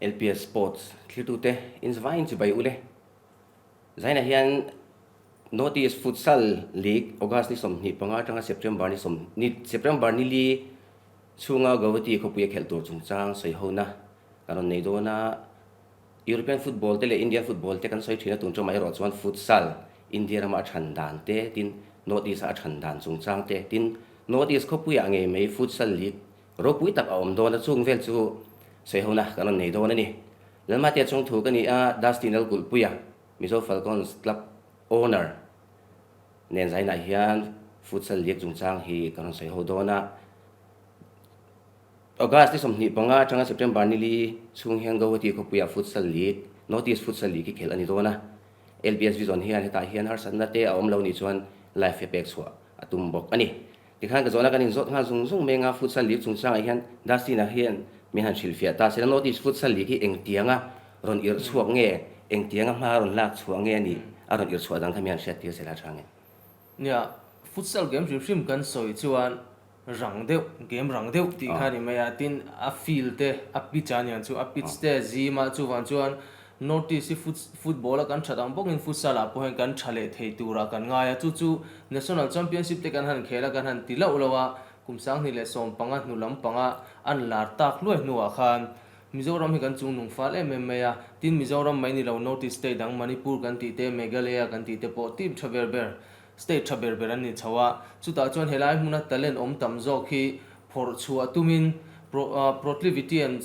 LPS Sports thlirtute inzvaiin chibai ule. Zainah hian North East Futsal League August ni 25 atanga September ni sawm ni September ni li chhunga Guwahati khawpui a khelh tur chungchang sawihona kan rawn nei dawn a. European football te leh Indian football te kan sawi thin a, tun tawmah erawh chuan futsal India rama a than dan te, tin North East a a than dan chungchang te, tin North East khawpuiah ngei mai futsal league ropui tak a awm dawn a, chung vel chu sawihona kan rawn nei dawn a ni. Lalmatia chawngthu ka ni a, Dustin Lalkulhpuia, Mizo Falcons Club owner nen zainah hian futsal league chungchang hi kan rawn sawi ho dawn a. August ni 25 atanga September ni li chhung hian Guwahati khawpuiah Futsal League, North East Futsal League hi khelh a ni dawn a. LBS Vision hian hetah hian harsatna te a awm lo nih chuan live hi pek chhuah a tum bawk a ni. Tikhan ka zawhna kan inzawt nghal zung zung meng a, Futsal League chungchangah hian Dustin-a hian min han hrilhfiah ta se la, North East Futsal League hi engtianga rawn irh chhuak nge, engtianga hma rawn lak chhuah nge a nih, a rawn irh chhuah dang kha mi han hriat tir se la tha nge. Nia, futsal game hrim hrim kan sawi chuan rang deuh, game rang deuh tih kha a ni mai a, tin a field te, a pitch a niang chu, a pitch te a zim a, chuvang chuan North East hi football a kan that ang bawkin futsal ah pawh hian kan tha leh thei turah kan ngai a, chu chu National Championship te kan han khel a, kan han ti loh loh a, kum 2015 hnu lampanga an lar tak hluai hnuah khan Mizoram hi kan chung nung fal em em mai a, tin Mizoram mai ni lo North East state dang Manipur kan tih te, Meghalaya kan tih te pawh team tha ber ber, state tha ber ber an ni chho a. Chutah chuan helai hmuna talent awm tam zawk hi phawrh chhuah tumin Proclivity and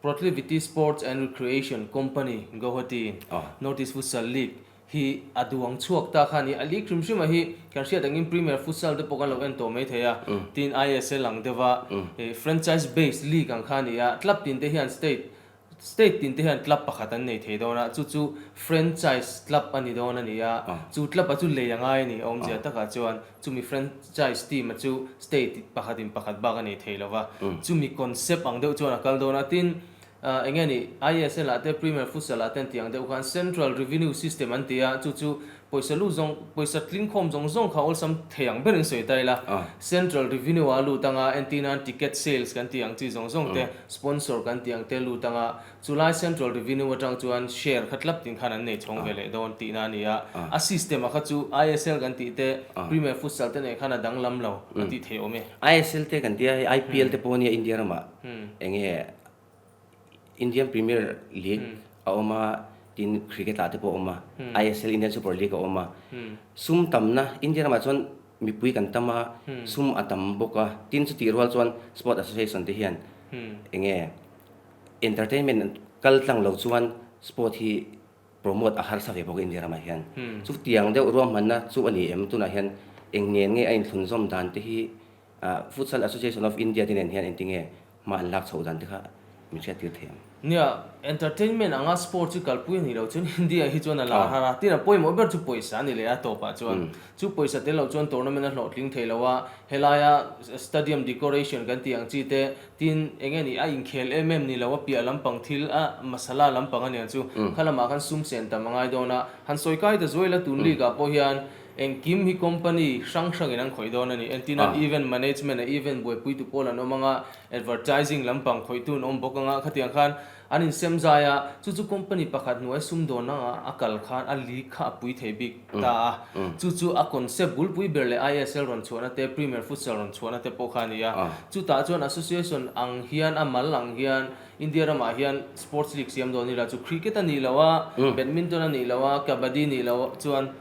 Proclivity Sports and Recreation Company, Guwahati, North East Futsal League hi a duang chhuak ta kha a ni. A league hrim hrim a hi kan hriat angin Premier Futsal te pawh kan lo en tawh mai thei a, tin ISL ang deuh a, franchise based league ang kha a ni a, club tin te hian state state tin te hian club pakhat an nei thei dawn a, chu chu franchise club a ni dawn a ni a, chu club a chu lei a ngai a ni a awmzia takah chuan chumi franchise team a chu state pakhat in pakhat bak a nei thei lo va, chumi concept ang deuh chuan a kal dawn a, tin Eng nge ni, ISL ah te Premier Futsal ah te an tih ang deuh khan Central Revenue System an ti a, chu chu pawisa lut zawng, pawisa tling khawm zawng zawng kha awlsam thei ang berin sawi ta ila. Central Revenue ah a lut anga, entir nan ticket sales kan tih ang chi zawng zawng te, sponsor kan tih ang te lut anga, chulai Central Revenue atang chuan share kha tlap tin khan an nei chhawng ve leh dawn tihna a ni a. A system ah kha chu ISL kan tih te, Premier Futsal te nen khan a danglam lo a tih theih awm e. ISL te kan tia hei IPL te pawh ania India ramah eng nge Indian Premier League a awm a, tin cricket ah te pawh a awm a, ISL Indian Super League a awm a. Sum tamna, India ramah chuan mipui kan tam a, sum a tam bawk a, tin chutih rual chuan Sport Association te hian eng nge entertainment kal tlang lo chuan sport hi promote a harsa ve bawk a India ramah hian. Chutiang deuh ruahmanna chu a ni em? Tunah hian eng nen nge a inthlunzawm dan te hi Futsal Association of India te nen hian engtinge hma an lak chhoh dan te kha min hriat tir thei ang. Nia, entertainment anga sports hi kalpui a nih loh chuan India hi chuan a lar har a, tin a pawimawh ber chu pawisa a ni leh a tawpah chuan. Chu pawisa tel loh chuan tournament a hlawhtling thei lo a, helaia stadium decoration kan tih ang chi te, tin eng nge ni a inkhel em em ni lo a piah lampang thil a masala lampang a niang chu kha lamah khan sum sen tam a ngai dawn a, han sawi kai ta zuai la tun league ah pawh hian Engkim hi company hrang hrangin an khawih dawn a ni. Entirnan event management a event buaipuitu pawl an awm anga, advertising lampang khawihtu an awm bawk anga, khatiang khan an insem zai a, chu chu company pakhat hnuai sumdawn anga a kal khan a league kha a pui thei bik ta a. Chu chu a concept bulpui ber leh ISL rawn chhuahna te, Premier Futsal rawn chhuahna te pawh kha a ni a. Chutah chuan association ang hian a mal ang hian India ramah hian sports league siam dawn ila chu cricket a nih loh a, badminton a nih loh a, kabaddi nih loh chuan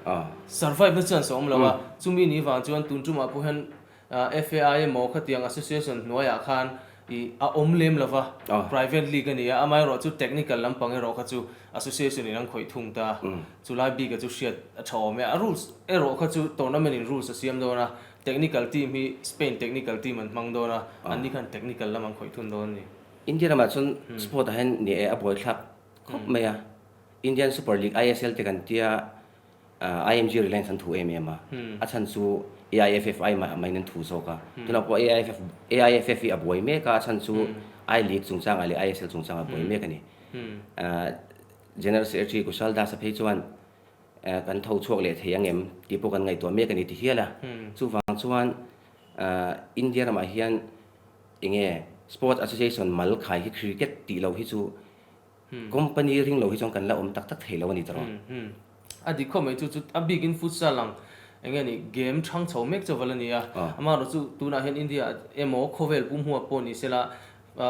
survive na chance a awm lo a. Chumi ni vang chuan tun tumah pawh hian FAI emaw khatiang association hnuaiah khan ih a awm lem lo va, private league a ni a, amaherawh chu technical lampang erawh kha chu association in an khawih thung ta. Chulai bika chu hriat a tha awm e. A rules erawh kha chu tournament in rules a siam dawn a, technical team hi Spain technical team an hmang dawn a, anni khan technical lam an khawih thun dawn a ni. India ramah chuan sport ah hian ni e a buaithlak khawp mai a, Indian Super League ISL te kan tia IMG Reliance an thu em em a, a chhan chu AIFF ai mah maiin an thu zawk a, tunah pawh AIFF AIFF hi a buai mek a, a chhan chu I League chungchangah leh ISL chungchangah a buai mek a ni. General Secretary Kushal Das a phei chuan kan tho chhuak leh thei ang em tih pawh kan ngaihtuah mek a ni ti hial a, chuvang chuan India ramah hian Enge Sports Association mal khai hi cricket tih loh hi chu Company ring lo hi chuan kan la awm tak tak thei lo a ni tawh. A dik khawp mai chu chu a bikin futsal ang eng nge ni game chhang chho mek chauh val a ni a. Amaherawh chu tunah hian India ah emaw khawvel pum huap pawh ni sela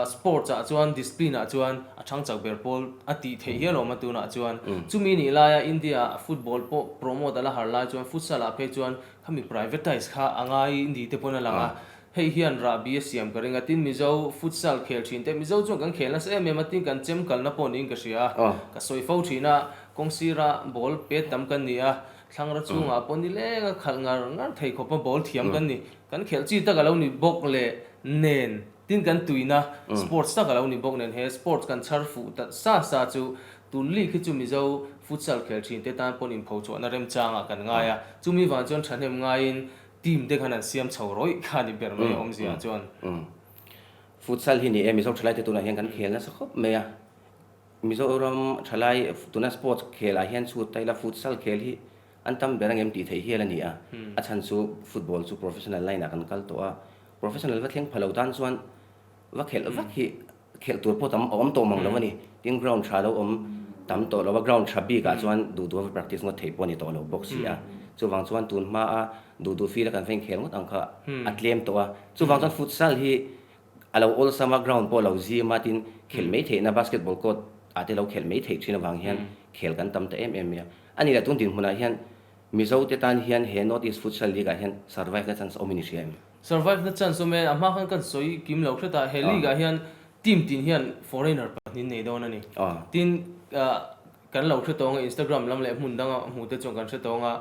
sports ah chuan discipline ah chuan a chhang chak ber pawl a tih theih hial awm a tunah chuan. Chumi nih laia India ah football pawh promote a la har lai chuan futsal ah phei chuan khami privatize kha a ngai ni te pawn a lang a. Hei hian rahbi a siam ka ring a, tin Mizo futsal khel thin te, Mizo chuan kan khel nasa em em a, tin kan chem kalna pawh niin ka hria a, ka sawi fo thin a, kawng sira ball pet tam kan ni a, thlangra chungah pawh nileng a khalh ngar ngar thei khawp a ball thiam kan ni, kan khelh chi tak a lo ni bawk leh nen, tin kan tuina sports tak a lo ni bawk nen, he sports kan chhar fuh ta sa sa chu tun league hi chu Mizo futsal khel thin te tan pawn inpho chhuahna remchangah kan ngai a, chumi vang chuan thahnem ngaiin Team te khan an siam chho rawih kha ni ber mai a awmzia chuan. Futsal hi ni e, Mizo thalai te tunah hian kan khel nasa khawp mai a. Mizoram thalai tuna sports khel ah hian chhut ta ila futsal khel hi an tam ber angem tih theih hial a ni a. A chhan chu football chu professional line ah kan kal tawh a, professional va thleng pha lo tan chuan Va khelh vak hi khelh tur pawh tam a awm tawh mang lo a ni. Tin ground tha lo awm tam tawh lo a, ground tha bik ah chuan duh duh a va practice ngawt theih pawh a ni tawh lo bawk si a. Chuvang chuan tun hma a duh duh field a kan va inkhel ngawt ang kha a tlem tawh a. Chuvang chuan futsal hi a lo awlsam a, ground pawh a lo zim a, tin khelh mai theihna basketball court ah te lo khelh mai theih thin avang hian khel kan tam ta em em mai a. A ni lah tun dinhmunah hian Mizo te tan hian he North East Futsal League ah hian survive na chance awm in i hria em? Survive na chance awm e, a hma khan kan sawi kim lo hret a, he league ah hian team tin hian foreigner pahnih nei dawn a ni. Tin, kan lo hre tawng a, Instagram lam leh hmun danga hmu te chuan kan hre tawng a,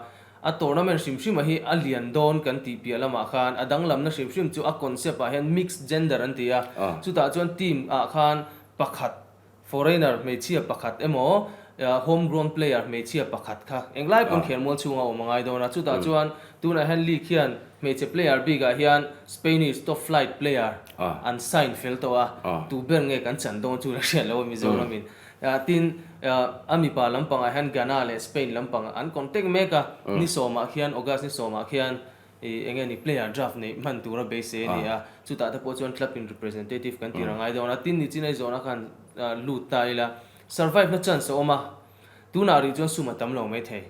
a tournament hrim hrim ah hi a lian dawn kan tih piah lamah khan a danglamna hrim hrim chu a concept ah hian mixed gender an ti a, chutah chuan team ah khan pakhat Foreigner hmeichhia pakhat emaw home grown player hmeichhia pakhat kha englai pawn khelmual chhunga awm a ngai dawn a, chutah chuan tunah hian league hian hmeichhe player bikah hian Spanish top flight player an sign fel tawh a, tu ber nge kan chan dawn chu la hriat lo a Mizoramin. Tin, a mipa lampangah hian Ghana leh Spain lampang an contact mek a, ni sawmah khian August ni sawmah khian Ih eng nge ni player draft neih hman tura beisei a ni a, chutah te pawh chuan club in representative kan tir a ngai dawn a, tin ni chin Aizawn a khan lut ta ila survive na chance a awm a, tunah rih chuan sum a tam lo mai thei,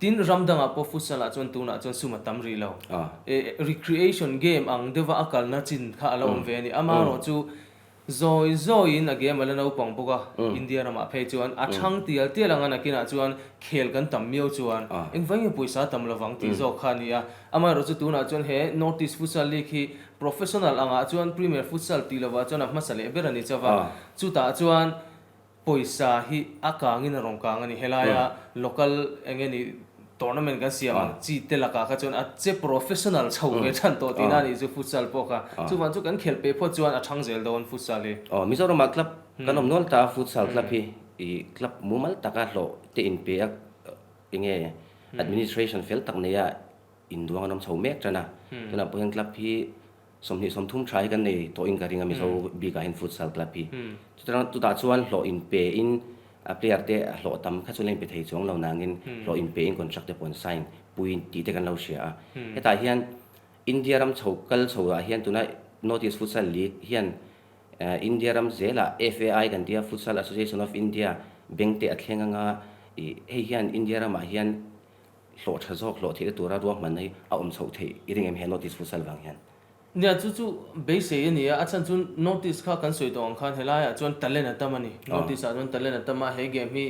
tin ram dangah pawh futsal ah chuan tunah chuan sum a tam rih lo, recreation game ang deuha a kalna chin kha a la awm ve a ni, amaherawhchu Zawi zawiin a game a la naupang bawk a, India ramah phei chuan a thang tial tial ang a nakinah chuan khel kan tam miau chuan engvai nge pawisa a tam lovang tih zawk kha a ni a. Amaherawhchu tunah chuan he North East Futsal League hi professional angah chuan Premier Futsal tih lovah chuan a hmasa leh ber a ni chauh a, chutah chuan Pawisa hi a kangin a rawn kang a ni. Helaia local eng nge ni tournament kan siam ang chi te lakah kha chuan a che professional chho ve than tawh tihna a nih chu futsal pawh kha. Chuvang chu kan khelh peh phawt chuan a thang zel dawn futsal hi. Aw Mizoramah club kan awm nual ta a futsal club hi ih club mumal taka hlawh te inpe a eng nge administration fel tak neia induang an awm chho mek tan a. Tunah pawh hian club hi 20 30 tha hi kan nei tawhin ka ring a Mizo bikah hian futsal club hi. Chutah chutah chuan hlawh in pe in a player te a hlawh tam kha chuan la in pe thei chuang lo nangin hlawh in pe in contract te pawh an sign pui tih te kan lo hria a. Hetah hian India ram chho kal chho ah hian tuna North East Futsal League hian India ram zelah FAI kan tia Futsal Association of India bank te a thleng anga ih hei hian India ramah hian Hlawh tha zawk hlawh theihna tura ruahmanna hi a awm chhoh theih i ring em he notice futsal vang hian? Nia, chu chu beisei a ni a, a chhan chu notice kha kan sawi tawh ang khan helaiah chuan talent a tam a ni. Notice ah chuan talent a tam a, he game hi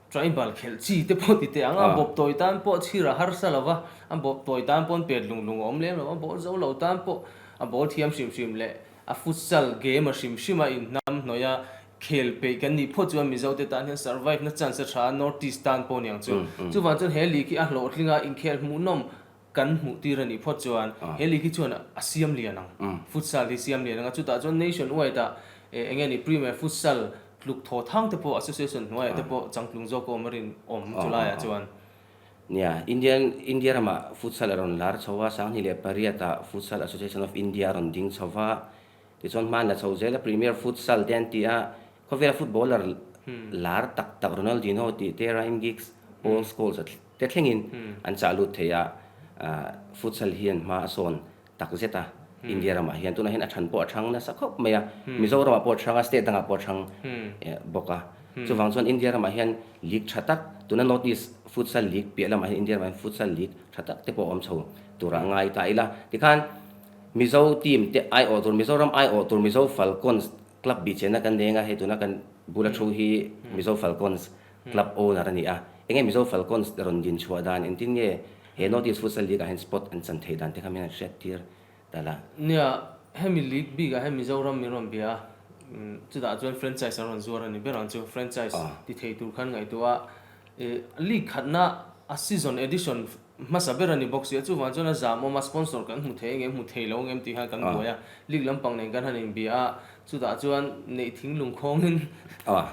tribal khelh chi te pawh ti teh ang a, bawp tawi tan pawh chhir a harsa lo va, a bawp tawi tan pawn pet lung lung a awm lem lo a, ball zo lo tan pawh a ball thiam hrim hrim leh A futsal game a hrim hrim a inhnam hnawih a, khel peih kan nih phawt chuan Mizo te tan hian survive na chance a tha a, North East tan pawh niang chu. Chuvang chuan he league hi a hlawhtling a, inkhel hmuhnawm kan hmuh tir a nih phawt chuan he league hi chuan a siam lian ang, futsal hi siam lian ang a, chutah chuan nation wide ah eng nge ni premier futsal tluk thaw thang te pawh association hnuaiah te pawh changtlung zawk a awm a rinawm chulaiah chuan. Nia, Indian India ramah futsal a rawn lar chho a, 2008 ah Futsal Association of India a rawn ding chho va, tichuan hma an la chho zel a, Premier Futsal te an ti a, khawvela footballer lar tak tak Ronaldinho tih te, Ryan Giggs, Paul Scholes te thlengin an chah lut thei a, futsal hian hma a sawn tak zet a, India ramah hian tunah hian a than pawh a thang nasa khawp mai a, Mizoramah pawh a thang a, state dangah pawh a thang bawk a. Chuvang chuan India ramah hian league tha tak, tuna North East Futsal League piah lamah hian India ramah hian futsal league tha tak te pawh a awm chho turah ngai ta ila. Tikhan Mizo team te aiawh tur, Mizoram aiawh tur Mizo Falcons club bih chenna kan nei anga hei tuna kan bula thu hi Mizo Falcons club owner a ni a. Enge Mizo Falcons rawn din chhuah dan engtin nge he North East Futsal League ah hian spot an chan theih dan te kha min han hriat tir ta la. Nia, hemi league bik ah hian Mizoram min rawn bia a, chutah chuan franchise an rawn zuar a ni ber ang chu, franchise ti thei tur khan ngaihtuah a, league khatna a season edition hmasa ber a ni bawk si a, chuvang chuan a zam awm a, sponsor kan hmu thei engem hmu thei lo engem tih khan kan buai a, league lampang nen kan han inbia a, chutah chuan neih thinglung khawngin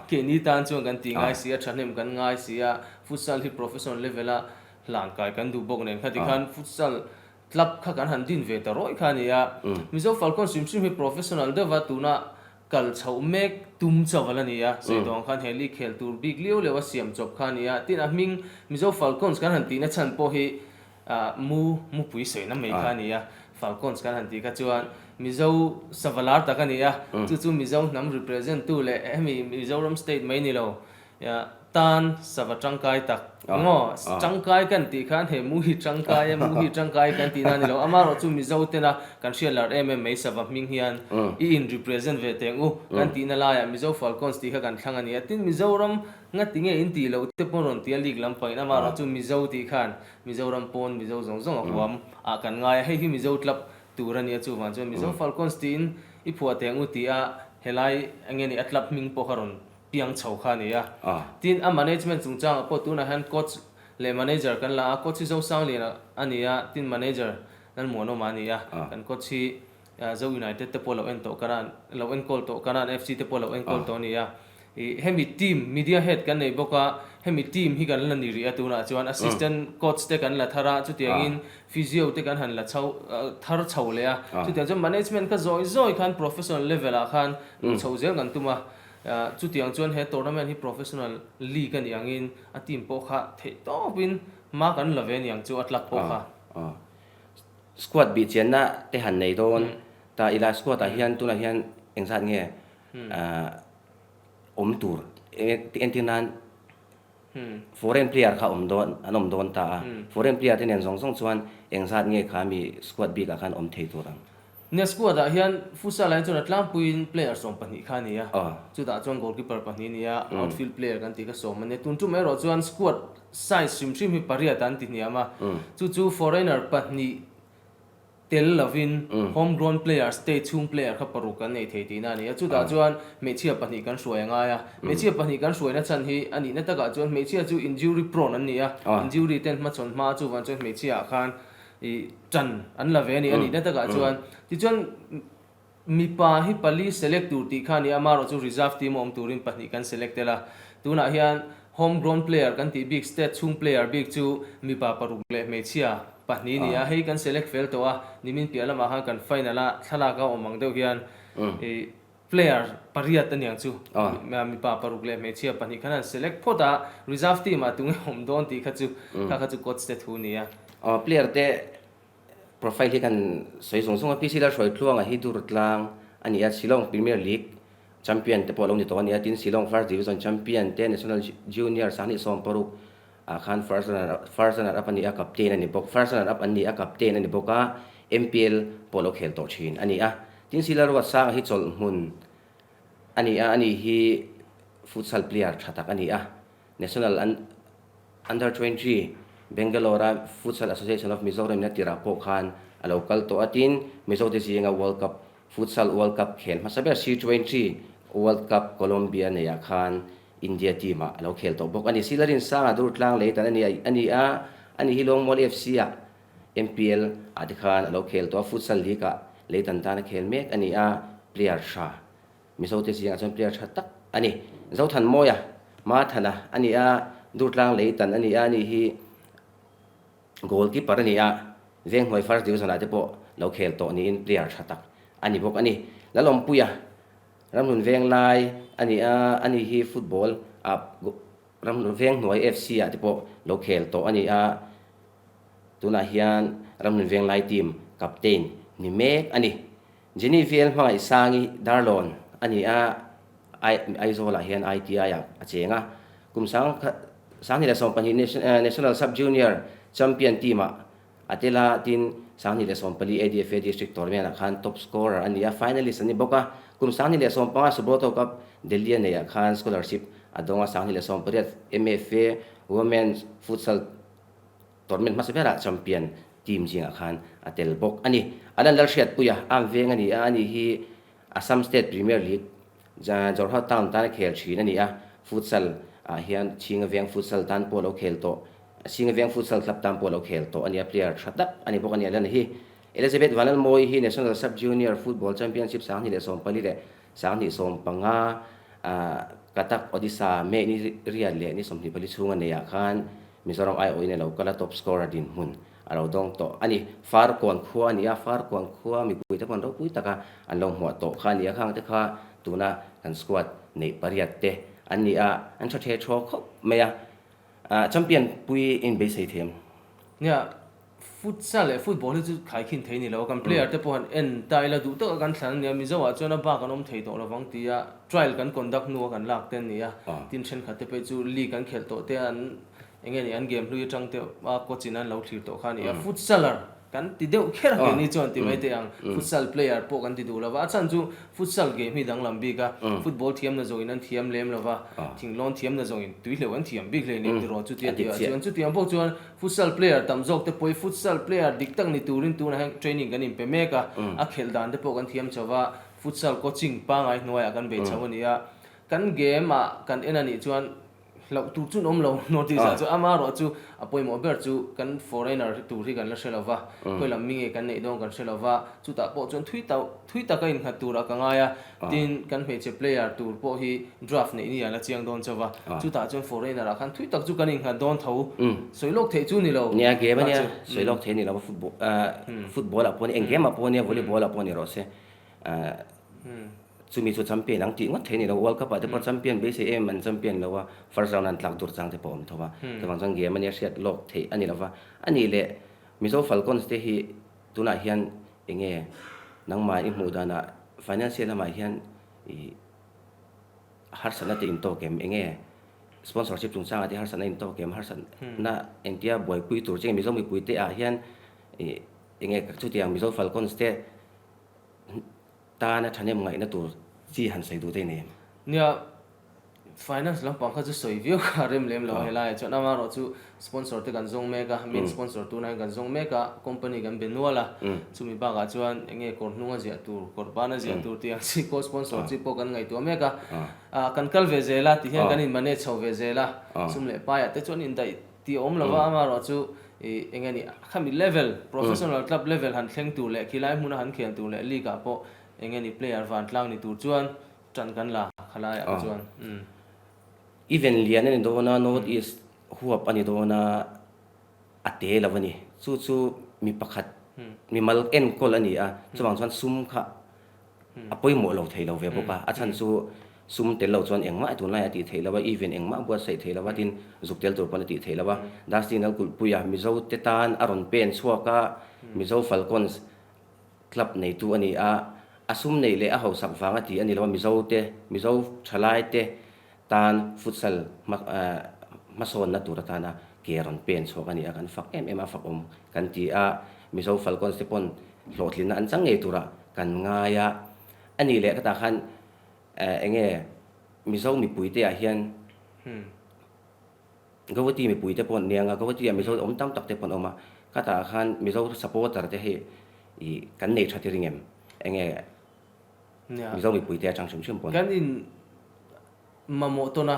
keini tan chuan kan tih ngai si a, thahnem kan ngai si a, futsal hi professional level a hlan kai kan duh bawk nen kha tikhan futsal Club kha kan han din ve ta rawih kha a ni a, Mizo Falcons hrim hrim hi professional deuh va tuna kal chhoh mek tum chauh a la ni a, sawi tawh ang khan he league khel tur bik liau liau a siam chawp kha a ni a, tin a hming Mizo Falcons kan han tihna chhan pawh hi mu mupui sawina mai kha a ni a, Falcons kan han tih kha chuan Mizo sava lar tak a ni a, chu chu Mizo hnam represent tu leh hemi Mizoram state mai ni lo Tan sava tangkai tak maw? Tangkai kan tih khan he mu hi tangkai a, mu hi tangkai kan tih na ni lo. Amaherawh chu Mizo tena kan hriat lar em em mai sava hming hian i in represent ve teng u kan tihna laiah Mizo Falcons tih kha kan thlang a ni a. Tin Mizoram ngati nge in tih loh te pawh rawn ti a league lampangin amaherawh chu Mizo tih khan Mizoram pawn Mizo zawng zawng a huam ah kan ngai a. Hei hi Mizo club tur a nia chuvang chuan Mizo Falcons tiin i phuah teng u tih a helai enge ni a club hming pawh kha rawn piang chho kha a ni a. Tin, a management chungchangah pawh tunah hian coach leh manager kan la a, coach hi Zosangliana a ni a, tin manager Lalmuanawma a ni a. Kan coach hi Zo United te pawh lo en tawh karan, lo enkawl tawh karan FC te pawh lo enkawl tawh a ni a. Ih hemi team media head kan nei bawk a, hemi team hi kan la ni rih a tunah chuan assistant coach te kan la thar a, chutiangin physio te kan han la chho thar chho leh a. Chutiang chuan management kha zawi zawi khan professional level ah khan luh chho zel kan tum a. Chutiang chuan he tournament hi professional league a nih angin a team pawh kha theih tawpin hma kan la ve aniang chu a tlak pawh kha. Squad bih chianna te han nei dawn ta ila squad ah hian tunah hian engzat nge awm tur entir nan foreign player kha awm dawn an awm dawn ta a foreign player te nen zawng zawng chuan engzat nge kha mi squad bik ah khan awm thei tur ang. Nia squad ah hian futsal ah hi chuan a tlangpuiin player 12 kha a ni a, chutah chuan goalkeeper pahnih a ni a, outfield player kan tih kha sawm a nia. Tun tum erawh chuan squad size hrim hrim hi pariat an ti hniam a, chu chu foreigner pahnih tel lovin home grown player state chhung player kha paruk kan nei thei tihna a ni a. Chutah chuan hmeichhia pahnih kan hruai a ngai a, hmeichhia pahnih kan hruaina chhan hi a nihna takah chuan hmeichhia chu injury prone an ni a, injury ten hmachhawn hma chuvang chuan hmeichhia ah khan Ih, ṭan an la ve a ni, a nihna takah chuan. Tichuan, mipa hi pali select tur tih kha a ni a, amaherawh chu reserve team a awm turin pahnih kan select tel a. Tunah hian home grown player kan tih bik, state chhung player bik chu mipa paruk leh hmeichhia pahnih a ni a, hei kan select fel tawh a, nimin piah lamah khan kan final a, thlalak a awm ang deuh hian ih, Player pariat a niang chu. Mipa paruk leh hmeichhia pahnih khan an select phawt a, reserve team ah tunge awm dawn tih kha chu kha kha chu coach te thu a ni a. Player te profile hi kan sawi zung zung a, PC Lalhruaitluanga hi Durtlang a ni a, Shillong Premier League champion te pawh a lo ni tawh a ni a, tin Shillong First Division champion te National Junior 2016 ah khan first runner first runner up a ni a, captain a ni bawk, first runner up an ni a, captain a ni bawk a, MPL pawh a lo khel tawh thin a ni a. Tin Sila Ruatsanga hi chawlh hmun a ni a, ani hi futsal player tha tak a ni a, National Under 20 Bangalore-a Futsal Association of Mizoram in a tirah pawh khan a lo kal tawh a, tin Mizote zinga World Cup Futsal World Cup khel hmasa ber C20 World Cup Colombia neiah khan India team ah a lo khel tawh bawk a ni. Sila Rinsanga Durtlang Leitan a ni a ni a, ani hi Lawngmual FC ah MPL ah te khan a lo khel tawh a, Futsal League ah Leitan tan a khel mek a ni a, player tha Mizo te zingah chuan player tha tak a ni. Zothanmawia Mathana a ni a, Durtlang Leitan a ni a, ani hi Goalkeeper a ni a, Venghnuai First Division ah te pawh lo khel tawh niin player tha tak a ni bawk a ni. Lalawmpuia Ramhlun Venglai a ni a, ani hi football ah Ramhlun Venghnuai FC ah te pawh lo khel tawh a ni a, tunah hian Ramhlun Venglai team captain ni mek a ni. Jenny Vel Hmangaihsangi Darlawn a ni a. Aizawl-ah hian ITI-ah a cheng a. Kum 2024 National Sub-Junior Champion team-ah a tel a, tin 2014 ADFA District Tournament-ah khan top scorer a ni a, finalist a ni bawk a. Kum 2015 Subroto Cup Delhi a neihah khan scholarship a dawng a, 2018 MFA Women's Futsal Tournament hmasa berah champion team zingah khan a tel bawk a ni. Alan Lalhriatpuia am veng a ni a, ani hi Assam State Premier League Jorhat Town tan a khel thin a ni a, futsal ah hian Chhinga Veng Futsal tan pawh a lo khel tawh, Chhinga Veng Futsal Club tan pawh a lo khel tawh a ni a, player tha tak a ni bawk a ni. Alan hi Elizabeth Vanlalmawi hi National Sub Junior Football Championship 2014 leh 2015 Cuttack, Odisha, May ni riat leh ni 24 chhunga neiah khan Mizoram aiawhin a lo kal a, top scorer dinhmun a lo dawng tawh a ni. Farkawn khua a ni a, Farkawn khua mipuite pawh an ropui taka an lo hmuah tawh kha a ni a, khang te kha tuna kan squad neih pariat te an ni a, an tha the thaw khawp mai a, champion pui inbeisei thiam. Nia, Futsal leh football hi chu khaikhin thei ni lo a, kan player te pawh han en ta ila duh taka kan thlan a nia, Mizo ah chuan a bak an awm thei tawh lovang tia trial kan conduct hnu a kan lak te an ni a, tin thenkhat te pawh chu league an khelh tawh te an eng nge ni an game hlui atang te a coach in an lo thlir tawh kha a ni a, futsaler kan ti deuh kher a keini chuan ti mai teh ang, futsal player pawh kan ti duh lova, a chhan chu futsal game hi danglam bik a, football thiam na zawngin an thiam lem lova, thinglawn thiam na zawngin tuihleuh an thiam bik hleinem tiraw chutia tihah chuan chutiang pawh chuan Futsal player tam zawk te pawh hi futsal player dik tak ni turin tunah hian training kan inpe mek a, a khelh dan te pawh kan thiam chho va, futsal coaching pangai hnuaiah kan bei chho a ni a. Kan game ah kan en a nih chuan hlauh tur chu an awm lo North East ah chuan amaherawh chu a pawimawh ber chu kan foreigner tur hi kan la hre lo va, khawi lam mi nge kan neih dawn kan hre lo va, chutah pawh chuan thui tauh thui taka innghat turah ka ngai a, tin kan hmeichhe player tur pawh hi draft neih ni a la chiang dawn chauh va, chutah chuan foreigner ah khan thui tak chu kan innghat dawn tho, sawi lawk theih chu ni lo. Nia game a nia, sawi lawk theih a ni lo va, football football ah pawh nia, eng game ah pawh nia, volleyball ah pawh ni rawh se, chumi chu champion ang tih ngawt theih a ni lo, World Cup ah te pawh champion beisei em an champion lo a, first round an tlak dur chang te pawh a awm tho va, chuvang chuan game a nia hriat lawk theih a ni lo va, a nih leh Mizo Falcons te hi tunah hian eng nge nangmah i hmuh danah financial lamah hian ih harsatna te intawk em? Eng nge sponsorship chungchangah te harsatna intawk em? Harsatna engtia buaipui tur che nge Mizo mipui te ah hian ih eng nge chutiang Mizo Falcons te tana thahnem ngaihna tur chi han sawi duh te i nei em? Nia, Finance lampang kha chu sawi viau kha a rem lem lo a helaiah chuan amaherawh chu sponsor te kan zawng mek a, main sponsor tunah hian kan zawng mek a, company kan be nual a, chumi bakah chuan eng nge kawr hnung a ziah tur, kawr ban a ziah tur tih ang chi pawh sponsor chi pawh kan ngaihtuah mek a, ah kan kal ve zel a tihian kan in manage chho ve zel a, sum leh paiah te chuan indaih tih a awm lo va, amaherawh chu ih eng nge ni khami level, professional club level han thleng tur leh khilai hmuna han khel tur leh league ah pawh eng nge ni player vantlang ni tur chuan Ṭan kan la khalaiah kha chuan umm. Event lian a ni dawn a, North East huap a ni dawn a, a te lo a ni. Chu chu mi pakhat, mi mal enkawl a ni a, chuvang chuan sum kha a pawimawh lo thei lo ve bawk a. A chhan chu sum tel lo chuan engmah tunlaiah a tih theih lo a, event engmah a buatsaih theih lo a, tin zuk tel tur pawn a tih theih lo a. Dustin Lalkulhpuia Mizo te tan a rawn pen chhuak a, Mizo Falcons Club neitu a ni a, a sum neih leh a hausak vang a ti a ni lo a, Mizo te, Mizo thalai te tan futsal hma hmasawnna tur atana ke rawn pen chhuak a ni a, kan fak em em a, fak awm kan ti a, Mizo Falcons te pawn hlawhtlinna an chang ngei turah kan ngai a, a nih leh ka tah khan eng nge Mizo mipui te ah hian Guwahati mipui te pawh an niang a, Guwahati ah Mizo awm tam tak te pawh an awm a, khatah khan Mizo supporter te hi ih kan nei tha tir ngem? Enge Mizo mipui te atang hrim hrim pawn. Kan in mamawh tawn a,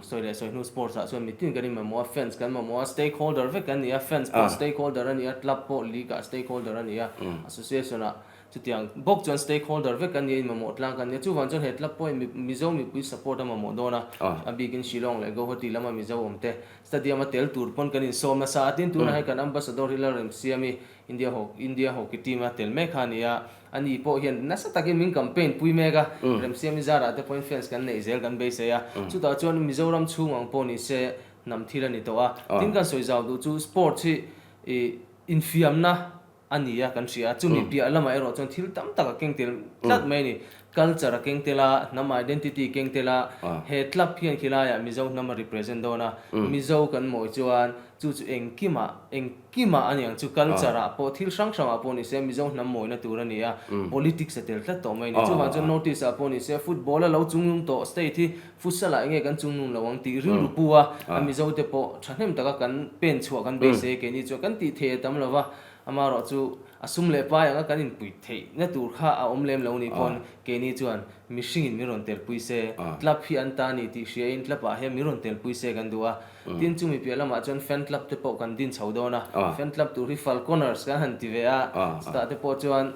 sawi leh sawi hnu sports ah chuan mitin kan in mamawh a, fans kan mamawh a, stakeholder vek kan ni a, fans pawh stakeholder a ni a, club pawh league ah stakeholder a ni a, association ah Chutiang bawk chuan stakeholder vek kan nia, in mamawh tlang kan nia. Chuvang chuan he club pawhin Mizo mipui support a mamawh dawn a, a bikin Shillong leh Guwahati lama Mizo awm te stadium a tel tur pawn kan insawm nasa a. Tin, tunah hian kan ambassador hi Lalremsiami, India India hockey team a tel mek kha a ni a. Ani pawh hian nasa takin min campaign pui mek a, Remsiami zarah te pawhin fans kan neih zel kan beisei a. Chutah chuan Mizoram chhung ang pawh ni se hnam thil a ni tawh a. Tin, kan sawi zau duh chu sports hi infiamna. a ni a kan hria a, chumi piah lamah erawh chuan thil tam tak a keng tel tlat mai a ni. Culture a keng tel a, hnam identity keng tel a, he club hian khilaiah Mizo hnam a represent dawn a, Mizo kan mawi chuan chu chu engkimah, engkimah a niang chu culture ah pawh thil hrang hrangah pawh ni se Mizo hnam mawina tur a ni a, politics a tel tlat tawh mai a ni. Chuvang chuan North East ah pawh ni se football a lo chungnung tawh state hi futsal ah enge kan chungnung lo ang tih rilru pu a, a Mizo te pawh thahnem taka kan pen chhuah kan beisei keini chuan kan tih thei a tam lo va, Amaherawh chu a sum leh pai anga kan inpui theihna tur kha a awm lem lo ni pawn keini chuan mihringin min rawn telpui se, club hi an ta ni tih hriain club ah hian min rawn telpui se kan duh a. Tin chumi piah lamah chuan fan club te pawh kan din chho dawn a, fan club tur hi Falconers kan han ti ve a, chutah te pawh chuan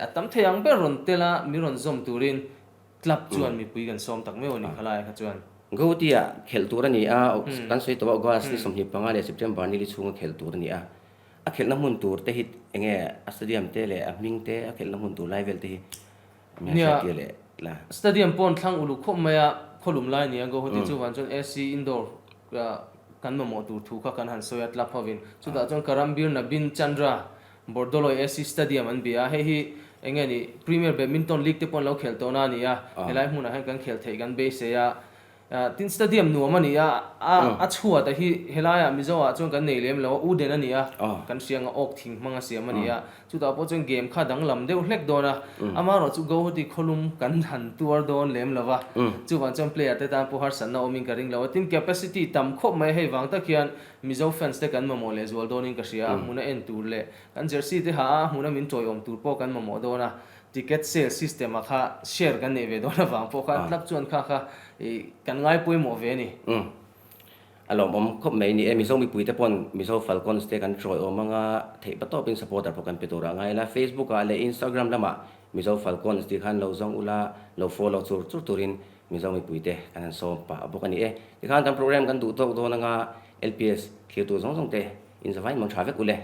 a tam thei ang ber rawn tel a min rawn zawm turin Club chuan mipui kan sawm tak meuh a ni khalai kha chuan. Gauti-ah khelh tur a ni a, kan sawi tawh a August ni 25 leh September ni li chhunga khelh tur a ni a. A khelhna hmun tur te hi eng nge a stadium te leh a hming te a khelhna hmun tur lai vel te hi min han hriat tir leh la. Stadium pawn thlang uluk khawp mai a, khawlum lai nia Guwahati chuvang chuan AC indoor kan mamawh tur thu kha kan han sawi a club hovin. Chutah chuan Karambir Nabin Chandra Bordoloi AC Stadium an bia a, hei hi eng nge ni Premier Badminton League te pawh an lo khel tawhna a ni a, helai hmunah hian kan khel theih kan beisei a. Tin stadium nuam a ni a, a chhuat a hi helaiah Mizo ah chuan kan nei lem lo a, Uden a ni a, kan hria anga awk thing hmang a siam a ni a, chutah pawh chuan game kha danglam deuh hlek dawn a, amaherawh chu Guwahati khawlum kan han tuar dawn lem lo va, chuvang chuan player te tan pawh harsatna awmin ka ring lo a, tin capacity tam khawp mai hei vang tak hian Mizo fans te kan mamawh leh zual dawnin ka hria, a hmuna en tur leh kan jersey te ha a, a hmuna min tawiawm tur pawh kan mamawh dawn a, ticket sale system ah kha share kan neih ve dawn avang pawh kha club chuan kha kha kan ngai pawimawh ve a ni. Umm. A lawmawm khawp mai ni e, Mizo mipui te pawn Mizo Falcons te kan tawiawm anga theih pa tawpin supporter pawh kan pe tur ah ngai ila, Facebook ah leh Instagram lamah Mizo Falcons tih khan lo zawng ula, lo follow chur chur turin Mizo mipuite kan han sawm pah bawk a ni e. Tikhan kan program kan duh tawk dawn anga LPS thlir tur zawng zawng te in zavain mang tha vek u le.